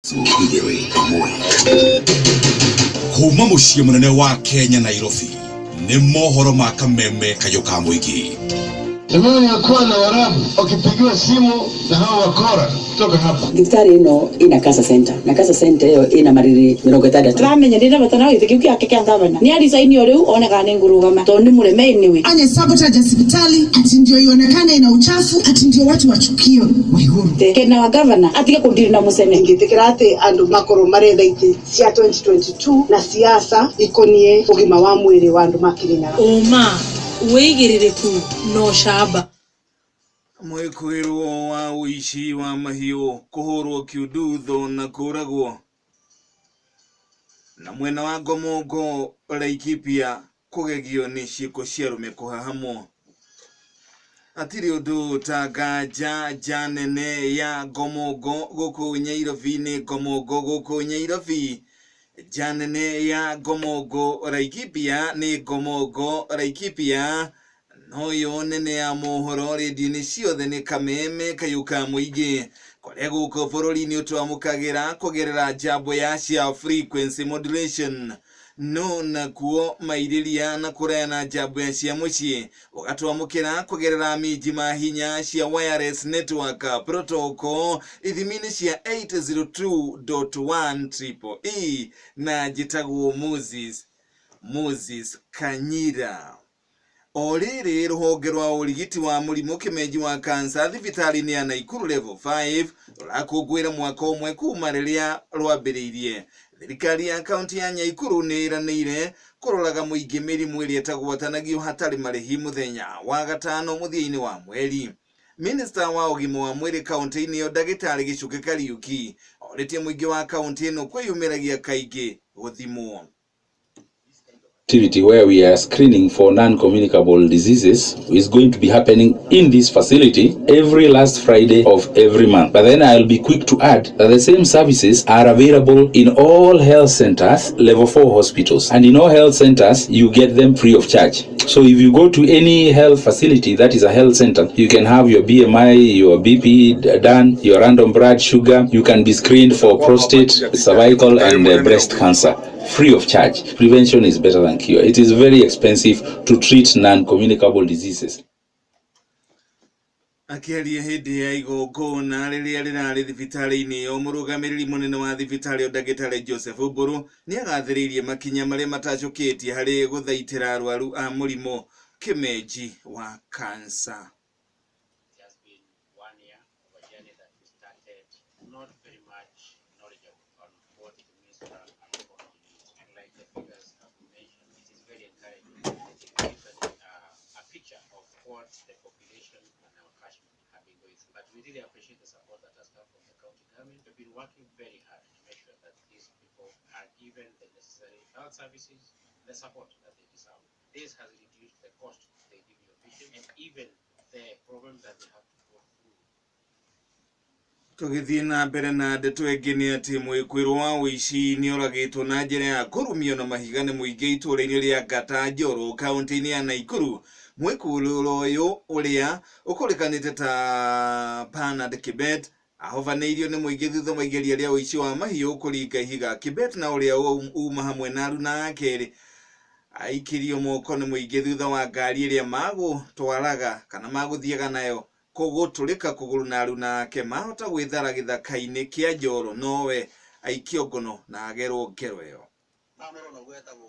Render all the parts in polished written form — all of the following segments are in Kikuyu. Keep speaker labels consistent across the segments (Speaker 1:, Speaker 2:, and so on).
Speaker 1: Igĩrĩ ĩmwe kuma mũciĩ mũnene wa Kenya, Nairobi, nĩ mohoro ma Kameme kayũ ka mũingĩ.
Speaker 2: Nimekuwa na Warabu wakipigiwa simu na hao wakora kutoka hapa.
Speaker 3: Thibitarĩ ĩno ĩna cancer center, na cancer center ĩyo ĩna marĩrĩ 60.
Speaker 4: Ramenya ndina bata na gĩtĩ kĩu gĩake kĩa gavana nĩ aricaini o rĩu onekaga nĩ ngũrũgama tondũ nĩ mũreme anyway.
Speaker 5: Fanye sabotage ya hospitali ati ndio ionekane ina uchafu, ati ndio watu wachukie Waiguru.
Speaker 4: Kena wa gavana atige kũndiri na mũcene.
Speaker 6: Ngĩtĩkĩra atĩ andũ makorwo maretha itĩ cia 2022 na siasa ikonie ũgima wa mwĩrĩ wa andũ ma Kirinyaga.
Speaker 7: Ũma, wĩigĩrĩrĩku na ũcamba.
Speaker 8: Mwĩkũĩrwo wa ũici wa mahiũ kũhũrwo kiundutho na kũragwo. Na mwena wa Ngomongo, Laikipia, kũgegio nĩ ciĩko cia arũme kũhahamwo. Hatirĩ ũndũ ta nganja nja nene ya Ngomongo gũkũ Nyairobi. Nĩ Ngomongo gũkũ Nyairobi, nja nene ya Ngomongo Laikipia, nĩ Ngomongo Laikipia noyo nene ya mohoro rĩndiũ-inĩ ciothe nĩ Kameme kayũ ka mũingĩ, kũrĩa gũkũ bũrũri-inĩ ũtwamũkagĩra kũgerera njambo ya cia frequency modulation, no nakuo mairĩria na kũraya na njambo ya cia mũciĩ ũgatwamũkĩra kũgerera minji mahinya cia wireless network protocol ithimi-inĩ cia 802.1 triple e, na njĩtagwo Moses Kanyira. O rĩrĩ, rũhonge rwa ũrigiti wa mũrimũ kĩmenji wa kansa thibitarĩ-inĩ ya Naikuru Level 5 rũrakũngũĩra mwaka ũmwe kuma rĩrĩa rwambĩrĩirie. Thirikari ya kaunti ya Nyaikuru nĩ ĩranĩire kũroraga mũingĩ mĩrimũ ĩrĩa ĩtagwatanagio hatarĩ marĩhi mũthenya wa gatano mũthia-inĩ wa mweri. Minista wa ũgima wa mwĩrĩ kaunti-inĩ ĩyo, Ndagĩtarĩ Gĩchũke Kariuki, orĩtie mũingĩ wa kaunti ĩno kwĩyumĩragia kaingĩ gũthimwo.
Speaker 9: Activity where we are screening for non-communicable diseases is going to be happening in this facility every last Friday of every month. But then I'll be quick to add that the same services are available in all health centers, level 4 hospitals. And in all health centers, you get them free of charge. So if you go to any health facility that is a health center, you can have your BMI, your BP done, your random blood sugar, you can be screened for prostate, cervical and breast cancer free of charge. Prevention is better than cure. It is very expensive to treat non-communicable diseases.
Speaker 8: Akĩaria hĩndĩ ya igongona rĩrĩa rĩrarĩ thibitarĩ-inĩ ĩyo, mũrũgamĩrĩri mũnene wa thibitarĩ ĩyo, Ndagĩtarĩ Joseph Mbũrũ, nĩ agathĩrĩirie makinya marĩa matacũkĩtie harĩ gũthaitĩra arwaru a mũrimũ kĩmenji wa kansa.
Speaker 10: It has been one year of a journey that we started not very much knowledgeable on what it means to run an oncology unit. And like the figures have mentioned, it is very encouraging. It gives us a picture of what the population and our catchment have been going through. But we really appreciate the support that has come from the county government. We've been working very hard to make sure that these people are given the necessary health services, the support that they deserve. This has reduced the cost to the individual patient and even the problem that they have to go through.
Speaker 8: Tũgĩthiĩ na mbere na ndeto ĩngĩ nĩ atĩ mwĩkwĩrwo wa ũici nĩ oragĩtwo na njĩra ya kũrumio na mahiga nĩ mũingĩ itũũra-inĩ rĩa Ngata Njoro, kaunti-inĩ ya Naikuru. Mwĩkũĩrwo ũyũ, ũrĩa ũkũrĩkanĩte ta Bernard Kibet, ahobanĩirio nĩ mũingĩ thutha wa igeria rĩa ũici wa mahiũ kũringa ihiga. Kibet, na ũrĩa uma hamwe na aruna ake erĩ, aikirio moko nĩ mũingĩ thutha wa ngari ĩrĩa magũtwaraga kana magũthiaga nayo kũgũtũrĩka kũgũrũ, na aruna ake mahota gwĩthara gĩthaka-inĩ kĩa Njoro, nowe aikio ngono na agerwo ngero ĩyo.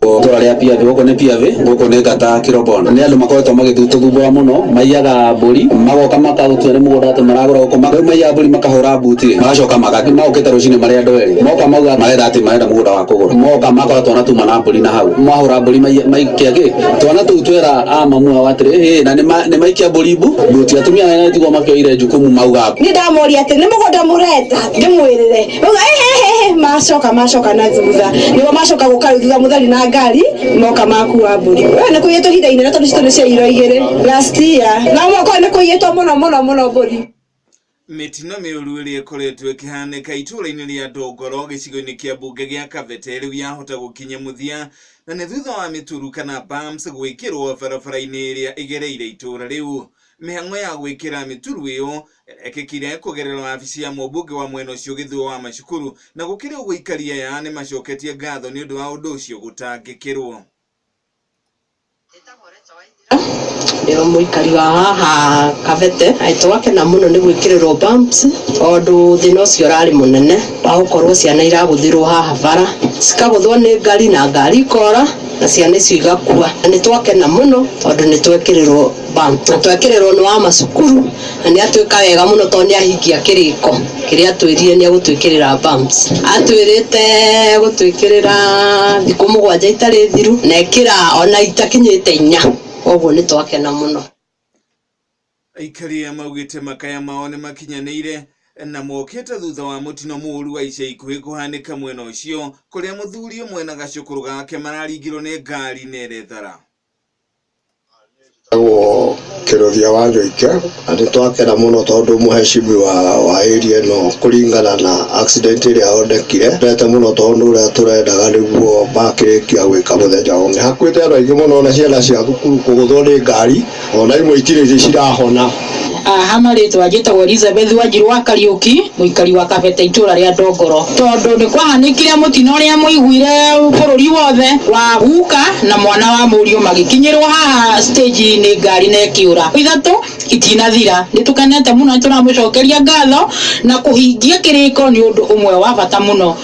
Speaker 11: Itũra rĩa Piave, gũkũ nĩ Piave, gũkũ nĩ Ngata Kirobona. Nĩ andũ makoretwo magĩtũthumbũra mũno, maiyaga mbũri, magoka makagũtua nĩ mũgũnda atĩ maragũra gũkũ, rĩu maiyaga mbũri makahũra mbuti, magacoka magokĩte rũcinĩ marĩ andũ erĩ, moka mauga marenda atĩ marenda mũgũnda wa kũgũra, moka makora twana tuma na mbũri na hau, mahũra mbũri maikia kĩ, twana tũu twera a mamu ao atĩrĩ, ĩ na nĩ maikia mbũri mbuti, atumia aya nĩtigwo makĩoire jukumu mauga.
Speaker 4: Niĩ ndamoria atĩ nĩ mũgũnda mũrenda ndĩmwĩrĩre, mauga ehehehe, macoka na thutha, nĩguo macoka gũka rĩu thutha mũtheri na ngari moka makua mbũri. We nĩ kũiyĩtwo ihinda inene tondũ citũ nĩ cia iro igĩrĩ last year, na mwaka ũyũ nĩ kũiyĩtwo mũno mũno mũno mbũri.
Speaker 8: Mĩtino mĩũru ĩrĩa ĩkoretwo ĩkĩhanĩka itũũra-inĩ rĩa Ndongoro gĩcigo-inĩ kĩa mbunge gĩa Kabete rĩu yahota gũkinya mũthia, na nĩ thutha wa mĩturu kana bumps gwĩkĩrwo barabara-inĩ ĩrĩa ĩgereire itũũra rĩu. Mĩhang'o ya gwĩkĩra mĩturu ĩyo ĩrekĩkire kũgerera wabici ya mũmbunge wa mwena ũcio Gĩthua wa Macukuru, na gũkĩrĩ ũguo aikari aya nĩ macoketie ngatho nĩ ũndũ wa ũndũ ũcio gũtangĩkĩrwo.
Speaker 12: Ndio muikari wa haha Kabete twakena muno nĩ gwĩkĩrĩrwo bumps tondũ thĩna ũcio ũrarĩ mũnene wa gũkorwo ciana iragũthĩrwo haha bara cikagũthwo nĩ ngari na ngari ikora na ciana icio igakua. Na nĩ twakena mũno tondũ nĩ twekĩrĩrwo bump na twekĩrĩrwo nĩ wa macukuru na nĩ atwĩka wega mũno tondũ nĩ ahingia kĩrĩko kĩrĩa atwĩrire nĩ agũtwĩkĩrĩra bumps. Atwĩrĩte gũtwĩkĩrĩra thikũ 7 itarĩ thiru na ĩkĩra ona itakinyĩte 4, koguo nĩ twakena mũno.
Speaker 8: Aikari aya maugĩte makaya mao nĩ makinyanĩire na mokĩte thutha wa mũtino mũũru wa ica ikuhĩ kũhanĩka mwena ũcio kũrĩa mũthuri ũmwe na gacũkũrũ gake mararingirwo nĩ ngari na ĩrethara.
Speaker 13: Njĩtagwo Kĩrũthia wa Njoike na nĩ twakena mũno tondũ mũhecimiwa wa area ĩno kũringana na accident ĩrĩa yonekire ndete mũno tondũ ũrĩa tũrendaga nĩguo makĩrĩkia gwĩka mũthenya ũyũ. Hakuĩte andũ aingĩ mũno na ciana cia thukuru kũgũthwo nĩ ngari ona imwe itirĩ cirahona.
Speaker 14: Aha marĩtwa njĩtagwo Elizabeth Wanjiru wa Kariũki, mũikari wa Kabete itũra rĩa Ndongoro. Tondũ nĩ kwahanĩkire mũtino ũrĩa mũiguire bũrũri wothe wa guka na mwana wa mũriũ magĩkinyĩrwo haha stage nĩ ngari na ĩkĩũra. 3 itinathira. Nĩ tũkenete mũno, nĩ tũramũcokeria ngatho na kũhingia kĩrĩko nĩ ũndũ ũmwe wa bata mũno.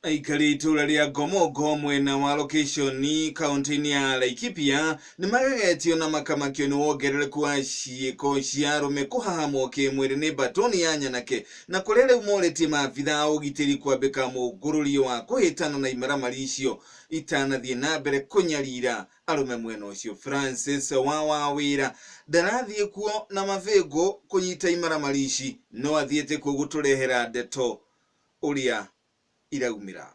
Speaker 8: Aikari itũra rĩa Ngomongo mwena wa location kaunti-inĩ ya Laikipia nĩ magegetio na makamakio nĩ wongerereku wa ciĩko cia arũme kũhahamwo kĩmwĩrĩ nĩ batoni ya nyanake, na kũrĩa rĩu morĩtie maabitha a ũgitĩri kwambĩka mũngũrũrio wa kũhĩtana na imaramari icio itanathiĩ na mbere kũnyarira arũme mwena ũcio. Francis wa Wawĩra ndarathiĩ kuo na mabĩngũ kũnyita imaramari ici, no athiĩte kuo gũtũrehera ndeto ũrĩa iraumĩra.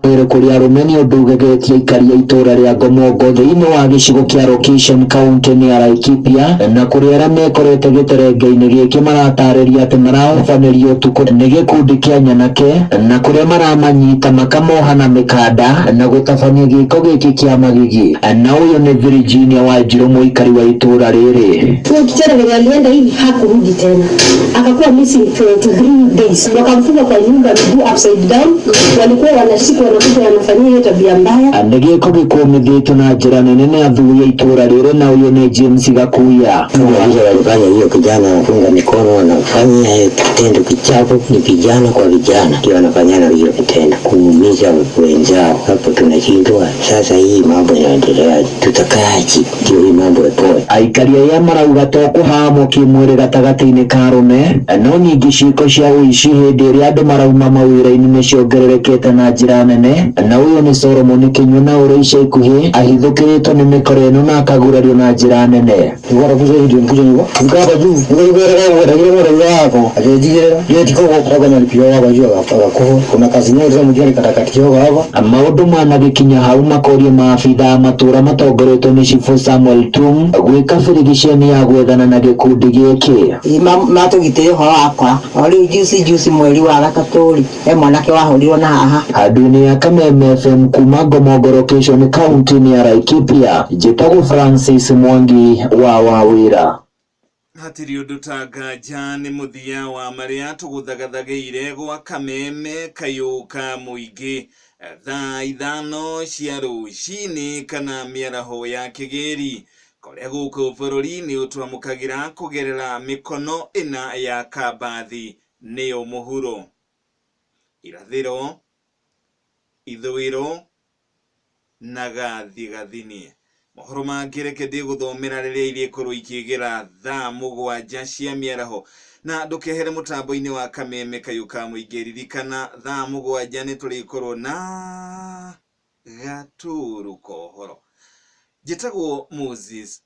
Speaker 15: Mwĩrĩ kũrĩ arũme nĩ ũndũ ũgegetie aikari a itũra rĩa Ngomongo thĩinĩ wa gĩcigo kĩa Location kaunti-inĩ ya Laikipia, na kũrĩ arĩa mekorete gĩterenge-inĩ gĩkĩ maratarĩria atĩ marahobanĩrio ũtukũ nĩ gĩkundi kĩa nyanake, na kũrĩa maramanyita makamoha na mĩkanda na gũtabania gĩko gĩkĩ kĩa magigi. Na ũyũ nĩ Virginia Wanjiru mũikari wa itũra rĩrĩ.
Speaker 16: Huyo kijana mwenye alienda hivi hakurudi tena, akakuwa missing 23 days. Wakamfunga kwa nyumba miguu upside down, walikuwa wanashika wanakuja wanafanyia hiyo tabia mbaya.
Speaker 15: Nĩ gĩko gĩkũmithĩtio na njĩra nene nĩ athuri a itũra rĩrĩ, na ũyũ nĩ James Gakuya.
Speaker 17: Walifanya hiyo kijana anafunga mikono, wanafanya kitendo kichafu, ni vijana kwa vijana ndio wanafanyana hiyo vitendo, kuumiza wenzao. Hapo tunashindwa sasa, hii mambo inaendelea, tutakaaje ndio hii mambo ipoe?
Speaker 15: Aikari aya marauga to kũhahamwo kĩmwĩrĩ gatagatĩ-inĩ ka arũme, no ningĩ ciĩko cia ũici hĩndĩ ĩrĩa andũ marauma mawĩra-inĩ nĩ ciongererekete na njĩra nene. Na ũyũ nĩ Solomon Kinyua, na ũrĩa ica ikuhĩ ahithũkĩrĩtwo nĩ mĩkora ĩno na akagurario na njĩra nene. Maũndũ managĩkinya hau makorio maabitha a matũra matongoretio nĩ Cibũ Samuel Tum gwĩka birigiceni ya gwethana na gĩkundi gĩkĩ.
Speaker 18: Matũgitĩre ũhoro wakwa o rĩu juicy mweri wa gatatũ rĩ, he mwanake wahũrirwo na haha.
Speaker 15: Handũ-inĩ ya Kameme FM kuma Ngomongo location kaunti-inĩ ya Laikipia, njĩtagwo Francis Mwangi wa Wawĩra.
Speaker 8: Hatirĩ ũndũ ta nganja nĩ mũthia wa marĩa tũgũthagathagĩire gwa Kameme kayũ ka mũingĩ thaa 5 cia rũcinĩ kana mĩaraho ya kĩgĩri kũrĩa gũkũ bũrũri-inĩ ũtwamũkagĩra kũgerera mĩkono ĩna ya Kambathi nĩyo mũhuro, irathĩro, ithũĩro na gathigathini. Mohoro mangĩ reke ndĩgũthomera rĩrĩa irĩkorwo ikĩgĩra thaa 7 cia mĩaraho, na ndũkehere mũtambo-inĩ wa Kameme kayũ ka mũingĩ. Ririkana thaa 7 nĩ tũrĩkorwo na gatũrũ kohoro. Njĩtagwo Moses.